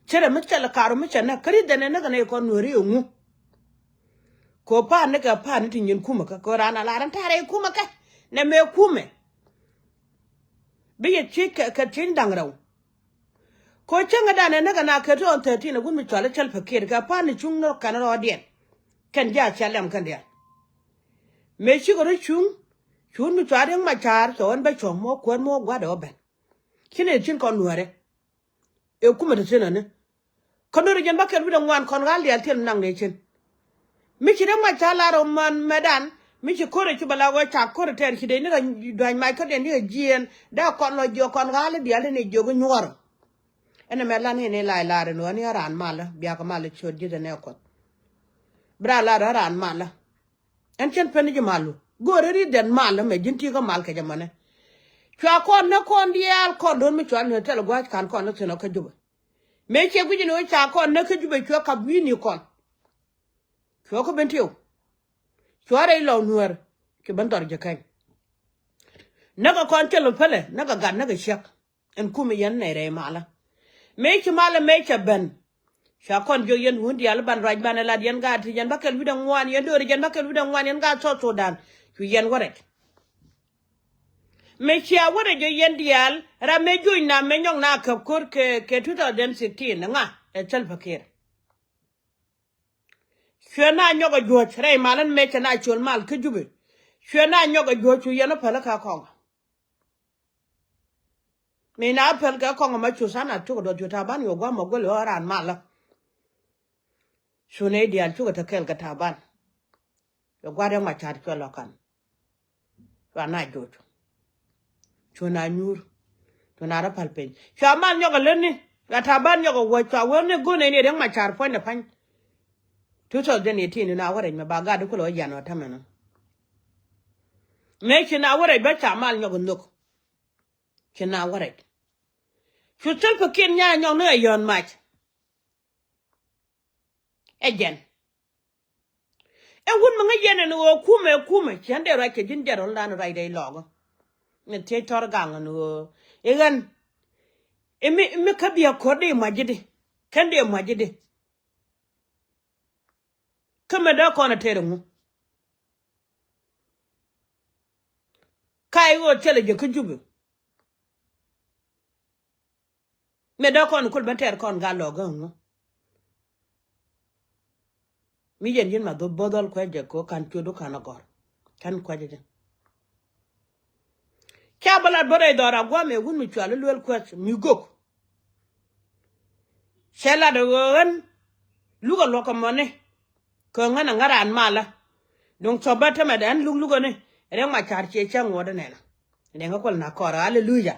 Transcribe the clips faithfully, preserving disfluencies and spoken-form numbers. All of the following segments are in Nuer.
Cɛ rɛ mi cɛ lɛ kar mi cɛ nɛ kä ri dhɛn ɛ näk ɛ nɛ kɔn nuɔ̱ri ɛ ŋu. Kɛ ɣöö pa̱a̱n ni kɛ pa̱a̱n ni ti nyin kumɛ kä kɛ ɣöö raan a lar ɛn ta̱rɛ kumɛ kä nɛ mëë kumɛ. Bi yɛ ci kɛ ci da̱ŋ rɛw. Kɛ ɣöö cäŋɛ dan ɛ näk ɛ na kɛ ti ɣɔn thirteen ɛ wut mi cɔal i̱ Salva Kiir kɛ pa̱a̱n ni cuŋ ni kɛn rɔɔdiɛn. Kɛn jaa cia lɛm kɛn diaal. Mëë cikɛ rɔ cuŋ. Cuun mi cɔal Riɛk Macar cɛ ɣän bä cuɔ̱ŋ mɔ kuäär mɔ gua̱dɛ ɣä ben. Ci nɛ cin kɔn nuäärɛ. Ëë kumɛ te thi̱n ani. Kä nuäärɛ jɛn bä kɛl wi̱cdɛ ŋuan kɔn ɣa̱l diaal thil naŋ nɛ cin. Mi ci Riɛk Macar lar ɔ man mɛtdan mi ci ko̱rɛ ci bɛ la ɣöö ca ko̱rɛ tɛɛr ci dee ni kɛ dua̱ny mac kä dee ni kɛ jiɛɛn dee kɔn lɔ jiök kɔn ɣa̱l diaal ni jiök i̱ nyuɔ̱ɔ̱r. Ɛn ɛmɛ lan in i̱ lac lar in ɣän i̱ ɣän raan malä biakä malä ciöt ji̱th ɛn ɛ kuɔth. Bi raan lar ɣän raan malä. Ɛn cɛn pɛn ji̱ malu go̱o̱rä ri dhɛn malä mɛ ji̱n ti̱i̱ kä mal kɛ jɛ mɔnɛ. Cua kɔn näk kɔn diaal kɔn do̱n mi cua ni thil gua̱a̱c ka̱n kɔn ni thi̱n ɔ kä Jubɛ. Mëë ciɛ gui̱c ni ɣöö ca kɔn näk kä Jubɛ cuɛ kap wi̱i̱ni kɔn. Cuɛ kä ben tiw. Cua rɛy lɔw nuäär ci ben dhɔr jɛ kɛny. Näk kɛ kɔn thil ɔ pälɛ näk kɛ gat näk kɛ ciɛk. Ɛn kumɛ yɛn nɛy rɛy malä. Mëë ci malä mëë cɛ ben. Cua kɔn jiök yɛn wun diaal i̱ ban ruac banɛ lat yɛn gaat ti yɛn bä kɛl wi̱cdɛ ŋuan yɛn do̱ri yɛn bä kɛl wi̱cdɛ ŋuan yɛn gaat South Sudan. Cu yɛn wä rɛc. Mëë cia wä rɛc jiök yɛn diaal ram mëë joc na mëë nyɔk na käp ko̱r kɛ kɛ two thousand sixteen ŋa ɛ Salva Kiir. Cuɛ na nyɔk ɛ juɔ̱c rɛy malä ni mëë cɛ na col mal kä Jubɛ. Cuɛ na nyɔk ɛ juɔ̱c cu yɛn wä päl kä Kɔŋ. Mi na päl kɛ Kɔŋ ma cu tha̱a̱ŋ a cukɛ duɔth cu Taban yɛ gua̱a̱m a guäl ɣän raan malä. Cu nɛy diaal cukɛ te kɛɛl kɛ Taban. Yɛ gua̱a̱r yɛ ŋuac ca̱a̱t cuɛ lɔ ka̱n. Cua na joc. Cu na nyuur. Cu na rɔ päl piny cua mal nyɔk a lätni. Cua Taban nyɔk a wuɔ̱c cua wee ni go̱n ɛn i̱ Riɛk Macar puɔ̱nydɛ pa̱ny. Two thousand eighteen na wä rɛc mɛ ba gat di kulɛ wä jian wä tämɛ nɔ. Mëë ci na wä rɛc bä ca mal nyɔk a nhök. Ci na wä rɛc. Cu Salva Kiir nya̱a̱ nyɔk ni ɛ yɔ̱ɔ̱n mac. Ɛ jɛn. Ɛ wut mi ŋäc yɛn ɛn ɣöö kumɛ kumɛ ciɛn dee ruac kɛ ji̱n jɛn rɔ̱ldan ruac rɛy lɔɔkä. Ni thiec tɔr gaŋ ɛn ɣöö i̱ ɣän i̱ mi i̱ mi kä biɛ ko̱r di mac ji̱di. Kɛn dee mac ji̱di. Kä mɛ dee kɔn ɛ tɛr ɛŋu. Ka i̱ ɣöö thilɛ jɛ kä Jubɛ. Mëë dee kɔn kul ben tɛɛr kɔn gal lɔ gäŋ ŋu. Mi yɛn yɛn ma dho̱p bo̱o̱th dhɔl kuɛc jɛ kɛ ɣöö ka̱n cuɔt du ka̱n agɔ̱r. Ka̱n kuɛc jɛ. Ca bä lat bä rɛy dhɔr a gua̱a̱m ɛ wun mi cual i̱ Luel Kuɛth mi gök. Cɛ lat ɛ ɣöö ɣän lukɛ luɔ̱k kɛ mɔni. Kɛ ŋän a ŋäran malä. Duŋ thɔpä tämɛ dɛ ɛn luk lukɛ ni Riɛk Macar ciɛ cä ŋuɔ̱t inɛnɛ. Riɛŋkä kuɔl na kɔr aleluya.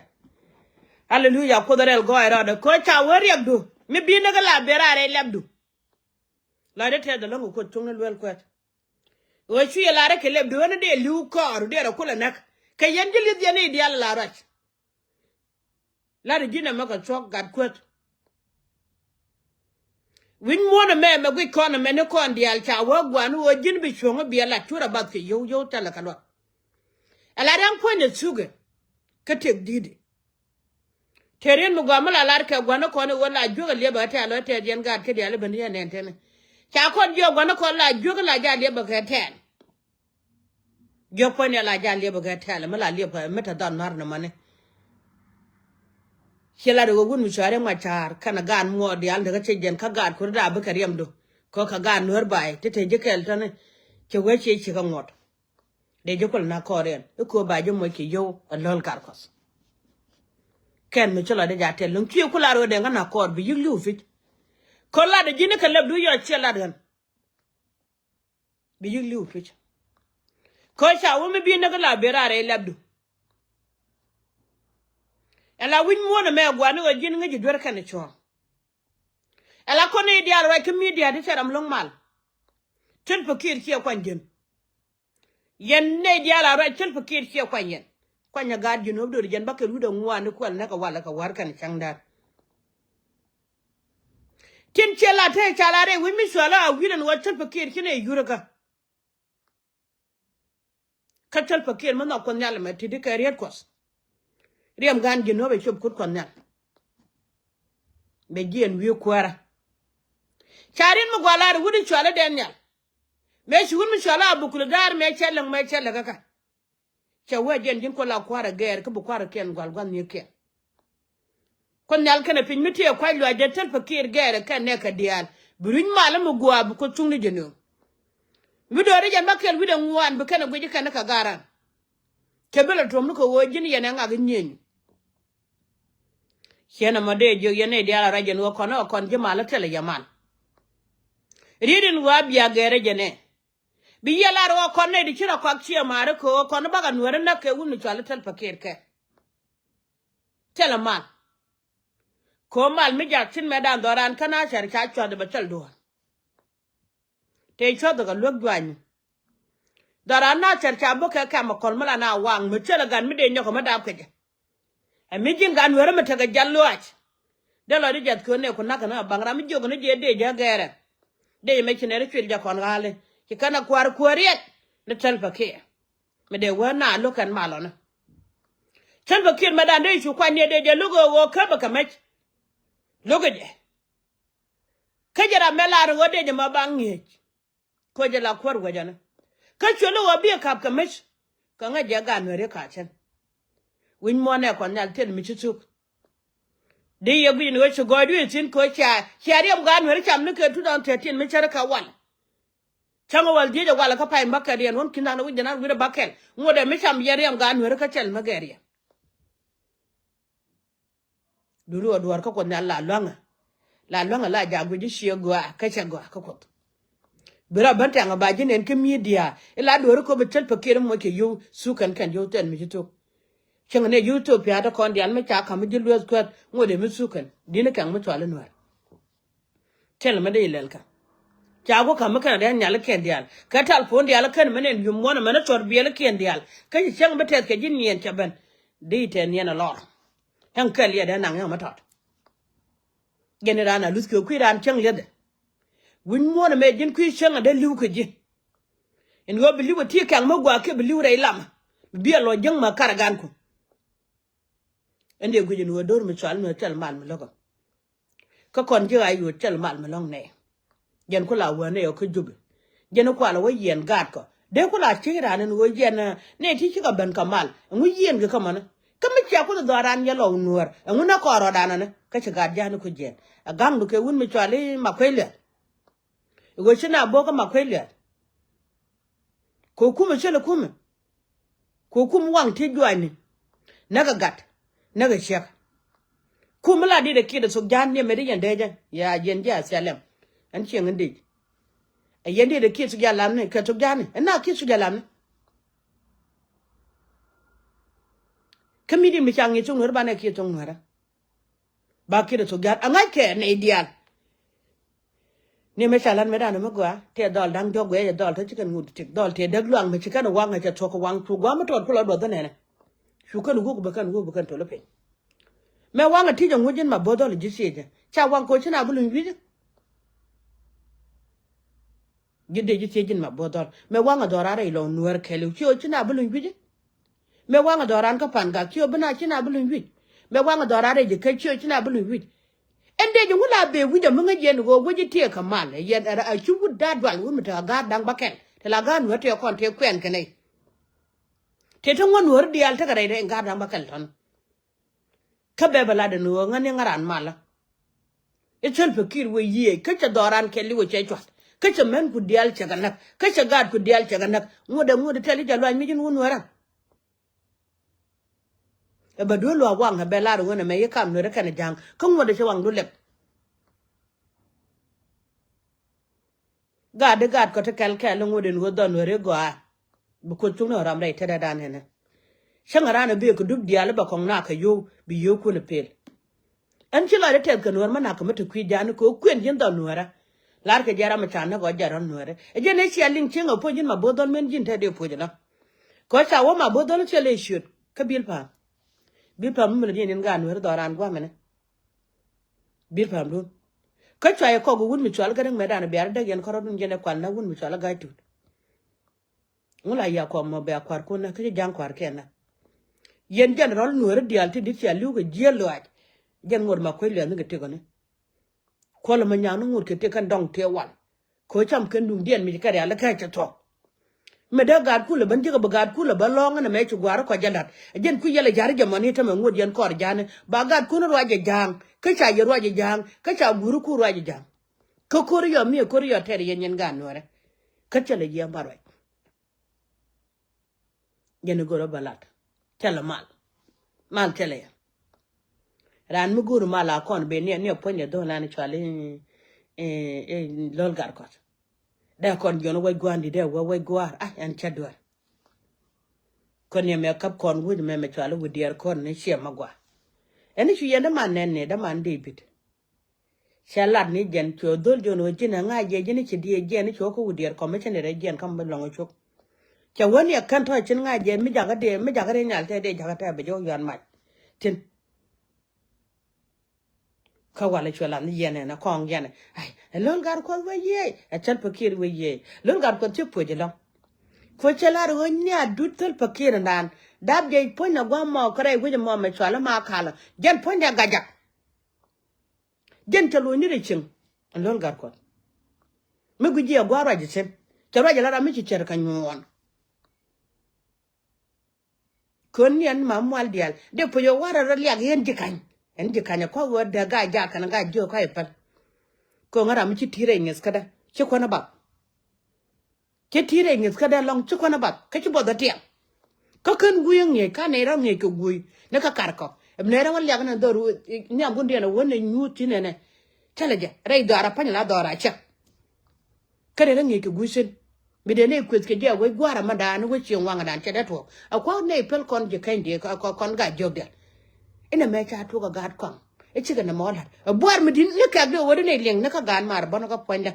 Aleluya kuoth rɛl gɔɔy rɔɔdɛ kɛ ca wee riɛkdu mi bi ni kä la ben raar rɛy lɛpdu. Lɔcdä tɛth ɛlɔ̱ŋ kɛ kuoth cuŋni Luel Kuɛth. Ɣöö cu yɛ lar rɛ kɛ lɛpdu ɣän dee li̱w kɔɔr dee rɛ kulɛ näk kɛ yɛn ji̱ li̱th yɛn i̱ diaal la ruac. La̱t ji̱n ɛmɛ kɛ thuɔ̱k gat kuäth. Wi̱c muɔ̱ɔ̱n ɛmɛ ɛmɛ guic kɔn ɛmɛ ni kɔn diaal ca wä gua̱a̱n ɣöö ji̱n bi cuɔ̱ŋ i̱ biɛ lat curɛ bath kɛ yio̱w yio̱w thilɛ kɛ luɔt. Ɛ la ria̱ŋ puɔ̱nydɛ thukɛ kä tëk di̱t. Tëë riet mi gɔaa mi la lar kɛ gua̱n ni kɔn i̱ ɣöö la juäk ɛ liɛpɛ kɛ tɛ̈ɛ̈l ɣöö tɛth yɛn gaat kä diaal i̱ ben yɛn nɛn teni. Ca kɔn jiɔk gua̱n ni kɔn la juäk la jaa liɛpɛ kɛ tɛ̈ɛ̈l. Jiɔk puɔ̱ny ni la jaa liɛpɛ kɛ tɛ̈ɛ̈l mi la liɛpɛ mi te dhɔn nua̱r ni mani. Ci lat i̱ ɣöö wut mi cuari ŋuac ca̱a̱r kɛnɛ gaan muɔɔr diaal tekɛ cɛ jiɛn kä gaat kuri da̱a̱ bikɛ riɛmdu. Kɛ ɣöö kɛ gaat nuäär ba̱a̱y ti te ji̱ kɛɛl tɔ̱ni. Cɛ wee ciɛ cikɛ ŋuɔ̱t. Dee ji̱ kuɔl na kɔɔr yɛn i̱ köö ba ji̱ moc kɛ yio̱w ɛ lɔ̱l kar kuɔth. Kɛn mi ci lɔ dee ja̱ tɛl lo̱ŋ ciɛ ku lar ɣöö dee ŋä na kɔɔr bi yi̱k li̱w pi̱c. Kɛ lat ji̱n i̱ kɛ lɛpdu yɔc ciɛ lat ɣän. Bi yi̱k li̱w pi̱c. Kä ca wä mi bi näk la ben raar rɛy lɛpdu. Ɛn la wi̱c muɔ̱ɔ̱n ɛmɛ gua̱n ni ɣöö ji̱n ŋäc ji̱ duer kɛn cuɔ̱ɔ̱ŋ. Ɛn la kɔn ni diaal ruac kä midia ti cɛ ram lo̱ŋ mal. Thil pikiir ciɛ kuany ji̱n. Yɛn nɛy diaal a ruac thil pikiir ciɛ kuany yɛn. Kuanyɛ gaat ji̱n ɣöp do̱ri jɛn bä kɛl wi̱cdɛ ŋuan ni kuɛl näk kɛ walɛ kɛ wa̱r kɛn cäŋ da̱a̱r. Tin ciɛ la te ca la rɛy wi̱c mi cual a wi̱n ɛn ɣöö thil pikiir ci nɛy yur kä. Kä thil pikiir mi nhɔk kuɔth nhial ɛmɛ ti̱ti̱ kɛ riet kuɔth. Riɛm gaan ji̱n ɣöp ɛ cop kut kuɔth nhial. Bɛ jiɛn wi̱i̱ kuäärä. Ca ri̱n mi gua̱a̱r la̱r wut in cuali Daniel. Mëë ci wut mi cuali Abukul da̱a̱r mëë cɛ läŋ mëë cɛ läk kä. Cɛ wee jiɛn ji̱n kuɔ la kua̱r ɛ gɛɛr kä bi kua̱r ɛ kiɛn gua̱l gua̱n nhiëë kiɛn. Kuoth nhial kɛnɛ piny mi tëë kua̱c luac jɛ Salva Kiir gɛɛr ɛ kɛn nɛ kɛ diaal bi rui̱c mal mi gua̱a̱ bi kuoth cuŋni jɛ nööŋ. Mi do̱ri jɛn ba kɛl wi̱cdɛ ŋuan bi kɛnɛ guic kɛn kɛ garan. Cɛ bi lɛ tuɔ̱m ni kɛ ɣöö ji̱n yɛn ɛ ŋak i̱ nyieny. Ciɛn ɛmɔ dee jiök yɛn nɛy diaal a rɔ̱c ɛn ɣöö kɔn ɛ kɔn ji̱ mal ɛ thilɛ yɛ mal. Riet in ɣöö a bia gɛɛrɛ jɛ nɛ. Bi yɛ lar ɣöö kɔn nɛy di ci rɔ kɔak ciɛ maari kɛ ɣöö kɔn bakɛ nueeri näk kɛ wun mi cuali Salva Kiir kɛ. Thilɛ mal. Kɛ ɣöö mal mi jak thi̱n mɛ dan dhɔran kä Nasir ca cua̱th bɛ thil duɔ̱ɔ̱r. Tëë cua̱th kɛ luäk juanyni. Dhɔran Nasir ca bä kɛ kɛm ɛ kɔl mi la na waŋ mi thilɛ gat mi dee nyɔk ɛ mi dap kɛ jɛ. Ɛ mi ji̱n gat nueeri mi tekɛ jal luaac. Dee lɔ di jath köön nɛ ku na̱k kɛ ni ɛ baŋ ram mi jiök ni jɛ dee jɛ gɛɛrɛ. Dee jɛ mɛ ci nɛri cuil jɛ kɔn ɣa̱li ci kɛn ɛ kua̱r kuäär riɛt ni Salva Kiir. Mi dee wee na lo̱k kɛn malɔni. Salva Kiir mɛ dan dee cu kuany ni ɛ dee jɛ lo̱k ɛ ɣöö käpɛ kɛ mec. Lo̱k ɛ jɛ. Kä jɛ ram mɛ lar ɣöö dee jɛ ma baŋ ŋi̱eec. Koc jɛ la kuäär wecä ni kä cuɛ lo̱k ɣöö biɛ ka̱p kɛ mec. Kɛ ŋäc jɛ gaat nueeri ka̱cän. Wi̱c muɔ̱ɔ̱n ɛ kɔn nhial thil mi ci thuk. Di yɛ guic ni ɣöö ci gɔɔy dui̱ thi̱n kɛ ɣöö cia cia riɛm gaat nueeri cam ni kɛ two thousand thirteen mi cärä kɛ wal. Cäŋ ɣöö wal dhieec ɛ wal kä pay bäkɛl yɛn wun ki̱n than wi̱c jɛ nan wi̱r ɛ bäkɛl ŋot ɛ mi cam yɛ riɛm gaat nueeri kä cɛl mi gɛɛr yɛ. Duri ɣä duɔ̱ɔ̱r kä Kuoth nhial la lua̱ŋä. La lua̱ŋä la jaak guic i̱ ciɛ gɔaa kä cɛ gɔaa kä Kuoth. Bi rɔ ben tɛŋ ɛ ba ji̱ nɛn kä midia. Ila duɔ̱ɔ̱r kä bi thil pekir moc kɛ yio̱w thukɛn kɛn yio̱w thɛn mi ci thuk. Cieŋ ni yio̱w thok pia̱a̱t ɛ kɔn diaal mi ca ka̱m mi ji̱ lueeth kuäät ŋot ɛ mi thukɛn. Di̱n kɛŋ mi cual i̱ nuäär. Thil mi dee ilɛl kä ca ku ka̱m mi kɛn ria̱n nhial ikiɛn diaal kä tal puɔ̱n diaal i̱ kɛn mi nɛn yum muɔ̱n ɛmɛn i̱ cuɔr biɛl ikiɛn diaal. Kä ci cäŋ bi tɛth kɛ ji̱ niɛn cɛ ben. Dee itɛn niɛn ɛ lɔr. Ɛn kɛl yɛ dee naŋ yɛ mi tɔt. Jɛn i̱ raan a luth kɛ kui̱ raan cäŋ liɛthɛ. Wi̱ny muɔ̱n ɛmɛ ji̱n kui̱ cäŋ ɛ dee li̱w kɛ ji̱. In ɣöö bi li̱w ɛ ti kɛŋ mi gua̱a̱k kiɛ bi li̱w rɛy lamä. Bi biɛ lɔ jäŋ ma kar ɛ gankun. Ɛn dee guic ɛn ɣöö do̱r mi cual mi thil mal mi lo̱k ɔ. Kä kɔn ji̱ ɣa̱c ɣöö thil mal mi lo̱k nɛy. Jɛn ku la wä nɛy ɔ kä Jupi. Jɛn kualɛ wä yiɛn gaatkɔ dee ku la cieŋ raan ɛn ɣöö yɛn nɛy ti cikɛ ben kɛ mal ɛŋu yiɛn kɛ kä mäni. Kä mi cia kuth dhɔaaran yɛ lɔw nuäär ɛŋu nä kɔɔr rɔɔdan ɛni kä ci gaat ja̱a̱ni ku jiɛn. Ɛ ga̱ŋdu kɛ wun mi cual i̱ Makuei Lueth. Ɛ ɣöö ci na bo̱o̱k kä Makuei Lueth. Kɛ kumɛ cä lɛ kumɛ. Kɛ kum waŋ ti juaacni. Näk ɛ gat näk ɛ ciɛk. Kum mi la dit ɛ kiɛt ɛ thok ja̱a̱n ni ɛmɛ di yɛn dee jɛ. Ya yɛn ji̱ a thialɛm. Ɛn cieŋ in dec. Ɛ yɛn dit ɛ kiɛt thok ja̱a̱n lamni kɛ thok ja̱a̱n ni ɛn na kiɛt thok ja̱a̱n lamni. Kä mi di mi ca ŋi̱i̱c thok nuäärä banɛ kiɛt thok nuäärä. Ba kiɛt ɛ thok ja̱a̱n a ŋa̱ckɛ nɛy diaal. Ni mɛ ca lat mɛ danɔ mi gɔaa tëë dhɔl da̱ŋ diɔ̱k guɛɛcɛ dhɔl te ci kɛn ŋut tik dhɔl tëë däk luaŋ mɛ ci kɛn waŋ ɛ cɛ thuɔ̱k kɛ waŋ cu gua̱a̱m mi tɔɔt ku lɔ duɔth dhanɛnɛ. Cu kɛn wuk bɛ kɛn wuk bɛ kɛn tol piny. Mɛ waŋ ɛ ti̱c ɛ ŋuc in ma bo̱o̱th dhɔl ji̱ thiecɛ ca waŋ koc ci na bi luny wi̱cä. Ji̱ dee ji̱ thiec in ma bo̱o̱th dhɔl mɛ waŋ ɛ dhɔl raan rɛy lɔŋ nuäär kɛɛliw ci ɣöö ci na bi luny wi̱cä. Mëë waŋ ɛ dhɔran kä Pangak ci ɣöö bi na ci na bi luny wi̱c. Mëë waŋ ɛ dhɔran rɛy ji̱ kec ci ɣöö ci na bi luny wi̱c. Ɛn dee ji̱ ŋun la bee wi̱c ɛ mi ŋäc yɛn ɣöö wec i̱ tiɛɛk kɛ mal ɛ yɛn ɛ ci wut da̱a̱t dual wut mi te ɛ ga̱a̱r da̱ŋ bäkɛl te la ga̱a̱r nuäär tëë kɔn tëë kuɛn kɛ nɛy. Tëë te ŋuɔ̱t nuäär diaal tekɛ rɛy rɛy ga̱a̱r da̱ŋ bäkɛl tɔ̱n. Kä bɛ bɛ lat ɛn ɣöö ŋäni ŋäran malä. I̱ thil pekir wee yiëë kä cɛ dhɔran kɛɛliw ɛ cɛ cua̱t kä cɛ män ku diaal cɛ kɛ näk kä cɛ gaat ku diaal cɛ kɛ näk. Ŋuɔ̱t ɛ ŋuɔ̱t ɛ tɛl i̱ jɛ luany mi ji̱n wun nuäärä. Ɛ bɛ duel luaak waŋ ɛ bɛ lar ɣöö nɛmɛ i̱ kam nuɛrɛ kɛnɛ ja̱a̱ŋ kä ŋuɔ̱t ɛ cɛ waŋdu lɛp. Gaat di gaat kɔ ti kɛl kɛl i̱ ŋuɔ̱t in ɣöö dhɔn nuɛrɛ i̱ gɔaa. Bi kuoth cuŋni ɣä ram rɛy tetdɛ dan ɛnɛ. Cäŋ ɛ raan ɛ bee kɛ dup diaal i̱ bɛ kɔŋ naak kɛ yio̱w bi yio̱w kun ɛ pel. Ɛn ci lɔcdɛ tɛth kɛ nuäär mi na̱k kɛ mi te kui̱ ja̱a̱n ni kɛ ɣöö kuën ji̱n dhɔl nuäärä. La̱rkɛ jiɛn ram mi ca näk ɣɔɔ jɛn rɔ̱l nuäärä ɛ jɛn ëë cia liŋ cieŋ ɛ puɔ̱ny ji̱n ma bo̱o̱th dhɔl men ji̱n te dee puɔ̱c ɛlɔ. Kɛ ɣöö ca wä ma bo̱o̱th dhɔl ciɛ lɛ ciöt kä bil pa̱a̱m. Bil pa̱a̱m mi mi lɛ diɛn in gaat nuäärä dhɔl raan gua̱a̱m ɛnɛ. Bil pa̱a̱mdun. Kä cua yɛ kɔk wut mi cual kä räŋ mɛtdan bia rɔ däk yɛn kärɔ̱dun jɛn ɛ kual näk wut mi cual kä ga̱a̱c tuut. Ŋu la ya kɔm mɔ bɛ a kua̱r kun nä kä ci ja̱ŋ kua̱r kɛn nä. Yɛn jɛn rɔl nuäärä diaal ti di̱t cia li̱w kɛ jiäl lɔaac. Jɛn ŋot ma kuec liɛth ni kɛ tëkɔni. Kɔlɛ mɛ nyaŋ ni ŋut kɛ ti kɛn dɔŋ tëë wal. Kɛ ɣöö cam kɛn duŋdiɛn mi ci kɛ rial i̱ kɛ cɛ thuɔ̱k. Mɛ dee gaat kulɛ ben ji̱ kɛ bi gaat kulɛ ben lɔ̱ŋ ɛn ɛmɛ ci gua̱a̱r kɔc jɛ la̱t. Ɛ jɛn kui̱ yɛlɛ ja̱r jɛ mɔni tämɛ ŋot yɛn kɔɔr ja̱a̱ni ba gaat kun ruac jɛ ja̱a̱ŋ. Kä ca yɛ ruac jɛ ja̱a̱ŋ kä ca guuri kun ruac jɛ ja̱a̱ŋ. Kä ko̱ri yɔ mi ɛ ko̱ri yɔ tɛɛr yɛn yɛn gaat nuɛrɛ. Kä cɛ lɛ yiɛn ba ruac. Jɛn i̱ go̱rä bä lat. Thilɛ mal. Mal thilɛ yɛ. Raan mi go̱o̱ri mal a kɔn ben niɛ niɛ puɔ̱ny dee dho̱o̱n lan cual i̱, i̱, i̱ lo̱l gat kɔt. Dee kɔn jiɔn wec gua̱a̱n di dee wä wec gua̱a̱r a ɛn cä duer. Kɔn niɛ mɛ kap kɔn wec mɛ mɛ cual i̱ wi̱c diɛɛr kɔn ni ciɛ ma gua̱a̱. Ɛn i̱ cu yɛn däman nɛn ni däman David. Cɛ lat ni jɛn cuɛ dhol jɔn ɣöö ji̱n ɛ ŋa̱c jɛ ji̱n i̱ ci diɛ jiɛn i̱ cuɔ kä wi̱diɛɛr kɔmicini rɛ jiɛn kä mi lɔŋ i̱ cop. Cɛ wä ni ɛ kän tɔ̱ cin ŋa̱c jɛ mi jakä diɛ mi jakä rinyal tɛ diɛ jakä tɛ bi jɔk yuan mac. Tin. Kä walɛ cuɛ lat ni yɛn ɛn ɛ kɔŋ yɛn ɛ. Ai, ɛ lo̱l gat kuɔth wee yiëë ɛ thäl pakir wee yiëë lo̱l gat kuɔth ci puɔ̱c ilɔ̱ŋ. Kuɔth cɛ lat ɣöö ni a dut thäl pakir indan dap jɛ puɔ̱ny na gua̱a̱m mɔ kä rɛy wec ɛmɔ mɛ cual i̱ ma kalä jɛn puɔ̱ny dɛ gajak. Jɛn cɛ lo̱c ni rɛ cieŋ. Ɛn lo̱l gat kuɔth mi guic jiɛ gua̱a̱r ruac ɛ thi̱n. Cɛ ruac ɛ la ram mi ci cär kɛ nyuɔɔn. Kön ni ɛn ma mual diaal dee puc ɛ wa̱rɛ rɔ liak yɛn ji̱ ka̱ny. Ɛn ji̱ ka̱ny ɛ kɔk ɣöö dee ga̱a̱c jaak kɛn ga̱a̱c jiök ka̱c ɛ päl. Kön ŋä ram mi ci ti̱i̱t rɛy ŋi̱th kädä ci kuän ɛ bak. Ci ti̱i̱t rɛy ŋi̱th kädɛ lɔ̱ŋ ci kuän ɛ bath kä ci buɔth ɛ tiɛm. Kä kän guiy ɛ ŋi̱eec ka nɛy rɔ ŋi̱eec kɛ guiy ni kä kar kɔ. Nɛy rɔ wä liak ni dhɔr nhiam gundɛ ni wä ni nyuuth ci nɛnɛ. Cälɛ jɛ rɛy dhɔaar a pa̱ny la dhɔaar a cɛk. Kä nɛy rɔ ŋi̱eec kɛ guiy cin bi dee nɛy kueth kɛ jɛ a wec gua̱a̱r a mɛndan wec cieŋ waŋdan cɛ dee tuɔɔk a kua̱k nɛy päl kɔn ji̱ kɛny dee kɔn gaa jiök dial. Inɛ mɛ ca tuɔk a gaat kɔaŋ i̱ cikɛ nɛ mɔ la̱t a buaar mi di̱t ni kɛk dee wä di nɛy liŋ ni kä gaat maar bɔn kä puɔ̱nydä.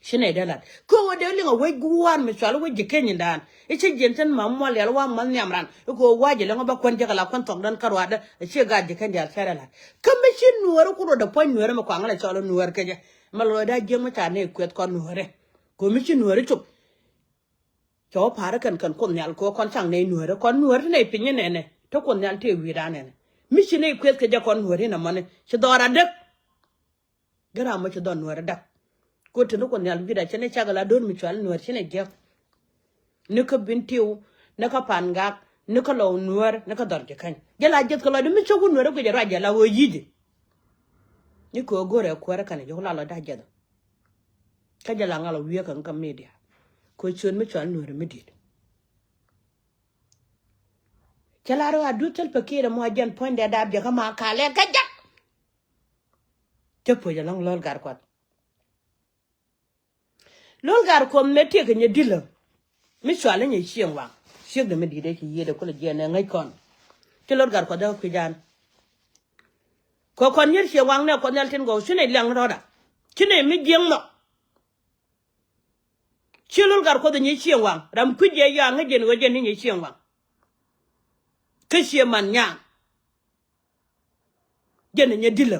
Ci nɛy dee lat kä ɣöö dee liŋ a wec gua̱a̱r mi cual wec ji̱ keny indan i̱ ci jiɛn thin ma muɔl yal wa muɔl nhiam ran i̱ kɛ ɣöö wa̱c ilɛŋ ɔ ba kuän jek ala kuän thɔkdän kä ruaadä. Ci gaat ji̱ keny diaal cɛ dee lat kä mi ci nuääri ku ruɔdɛ puɔ̱ny nuääri mi kuaŋ la cɔl i̱ nuäär kecɛ. Ma lɔcda jiäk mi ca nɛy kueth kɔn nuääri kɛ ɣöö mi ci nuääri cop. Cɛ wä pa̱a̱ri kɛn kɛn kuoth nhial kɛ ɣöö kɔn caŋ nɛy nuääri kɔn nuääri ti nɛy piny inɛnɛ te kuoth nhial tëë wi̱i̱dan nɛnɛ. Mi ci nɛy kueth kecɛ kɔn nuääri inɛ mɔni ci dhɔr adek. Gɛ ram mɔ ci dhɔr nuäär dak. Ko te ni kuoth nhial wi̱i̱da cɛ ni cak ala do̱r mi cual nuäär ci ni jiäk. Ni kä bin tiw ni kä pan gak ni kä lɔw nuäär ni kä dhɔr ji̱ käny jɛ la jiäth kɛ lɔcdä mi cä wun nuäär guic ɛ ruac jɛ la ɣöö yi̱ci. Ni kɛ ɣöö go̱rɛ kuäärä kɛn jiök la lɔcdä jiäth. Kä jɛ la ŋal ɔ wi̱i̱ kä ŋä kä media. Kɛ ɣöö ciöt mi cual nuäär mi di̱i̱t. Cɛ la rɔ a duth thil pekirɛ mɔ a jɛn puɔ̱nydɛ dap jɛ kä ma kalɛ kä jak. Cä puɔ̱c ɛlɔ̱ŋ lo̱l gar kuɔth. Lo̱l gar kuɔth mëë tiek kɛ nyɛ dilä. Mi cual inyɛ cieŋ waŋ ciekdɛ mi di̱i̱t ɛ ci yiëëdɛ kulɛ jiɛn ɛ ŋäc kɔn. Ci lo̱l gar kuɔth ɛ kui̱c an. Kɛ kɔn nyier cieŋ waŋ nɛ kuɔth nhial tin gɔw ci nɛ liaŋ rɔɔda. Ci nɛ mi jiɛŋ nhɔk. Ci lo̱l gar kuɔth ɛ nyɛ cieŋ waŋ ram kui̱c jɛ yɔaŋ ŋäc jɛn ɣöö jɛn ni nyɛ cieŋ waŋ. Kä cie man nyaŋ. Jɛn ɛ nyɛ dilä.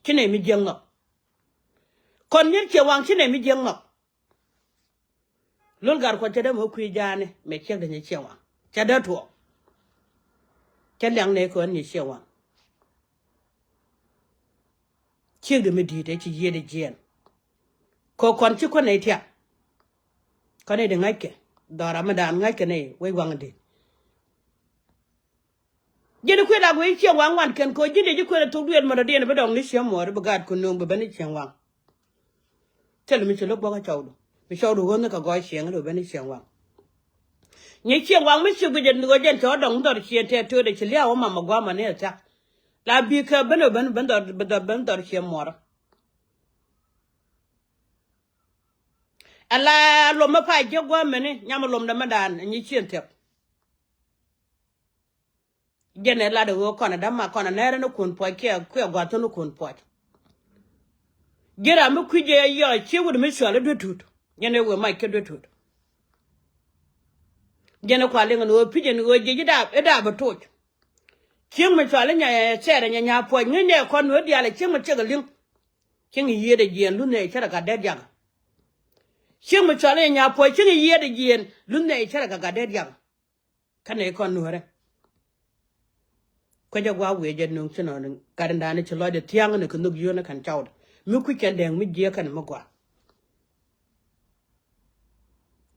Ci nɛ mi jiäk nhɔk. Kɔn nyier cieŋ waŋ ci nɛ mi jiäk nhɔk. Lo̱l gar kuɔth cɛ dee mɛ kui̱ ja̱a̱ni mɛ ciekdɛ nyɛ cieŋ waŋ cɛ dee tuɔɔk. Cɛ liaŋ nɛ kɔn nyɛ cieŋ waŋ. Ciekdɛ mi di̱i̱t ɛ ci yiëëdɛ jiɛɛn. Kɛ kɔn ci kuän nɛ tiak. Kɔn nɛ di ŋa̱ckɛ dhɔra mi daan ŋa̱ckɛ nɛ wec waŋ di̱i̱t. Ji̱n kuël a guiy cieŋ waŋ wan kɛn ko̱ ji̱n dee ji̱ kuël a thok duëël mɔtɔ diɛn bi dɔŋ ni cieŋ muɔɔri bi gaat kun nuŋ bi ben ni cieŋ waŋ. Thil mi ci lo̱k bɔkä cɔwdu mi cɔwdu ɣöönh ni kɛ gɔɔy cieŋ ni bi ben ni cieŋ waŋ. Nyi cieŋ waŋ mi ci guic ɛn ɣöö jɛn cɛ ɣä dɔŋ dhɔr cieŋ tɛɛ töödɛ ci liaw ɣä mamɛ gua̱a̱mɛ ni ɛ thiak. La bi kɛ ben ben ben dhɔr ben dhɔr ben dhɔr cieŋ muɔɔrä. Ala luɔm mi pa jiäk gua̱a̱mɛ ni nyam luɔm dämɛ daan nyi cieŋ thiäk. Jɛn ɛ lat ɛ ɣöö kɔn ɛ däma kɔn ɛ nɛɛrɛ ni kun puɔc kiɛ kuɛ gua̱th ni kun puɔc. Ji̱n ram mi kui̱c jɛ yɔ ciek wut mi cual i̱ duet tut. Jɛn ɛ wëë mac kä duet tut. Jɛn ɛ kua liŋ ni ɣöö pi̱c ɛn ɣöö ji̱ ji̱ daap i̱ daap i̱ toc. Ciek mi cual i̱ nya ɛ thɛɛr ɛ nya nya puɔc ŋi̱n ɛ kɔn nueer diaal ɛ ciek mi ciek ɛ li̱ŋ. Cieŋ i̱ yiëëdɛ jiɛɛn luth nɛ ɛ cärɛ gat dee diakä. Ciek mi cual i̱ nya nya puɔc cieŋ i̱ yiëëdɛ jiɛɛn luth nɛ ɛ cärɛ gat dee diakä. Kä nɛ kɔn nuäärä. Kuecä gua̱a̱ wi̱i̱ jɛ nöŋ ci nɔni gat in da̱a̱n ci lɔcdɛ thia̱a̱ŋ ni kɛ nhök yio̱o̱n kɛn cawdɛ. Mi kui̱ kɛn dɛŋ mi jiɛk kɛn mi gua̱a̱.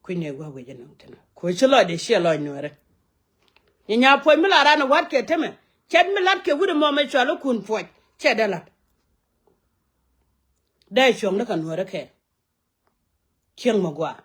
Kui̱ ni gua̱a̱ wi̱i̱ jɛ nöŋ thinɛ. Kuɛ ci lɔcdɛ ciɛ lɔc nuɛrɛ. Nyi nya puɔc mi la ran wa̱t kɛ temɛ. Cɛt mi lat kɛ wi̱r mɔ mɛ cual ikun puɔc. Cɛ dee lat. Dee cuɔ̱ŋ ni kɛ nuɛrɛ kɛ. Cieŋ mɛ gua̱a̱.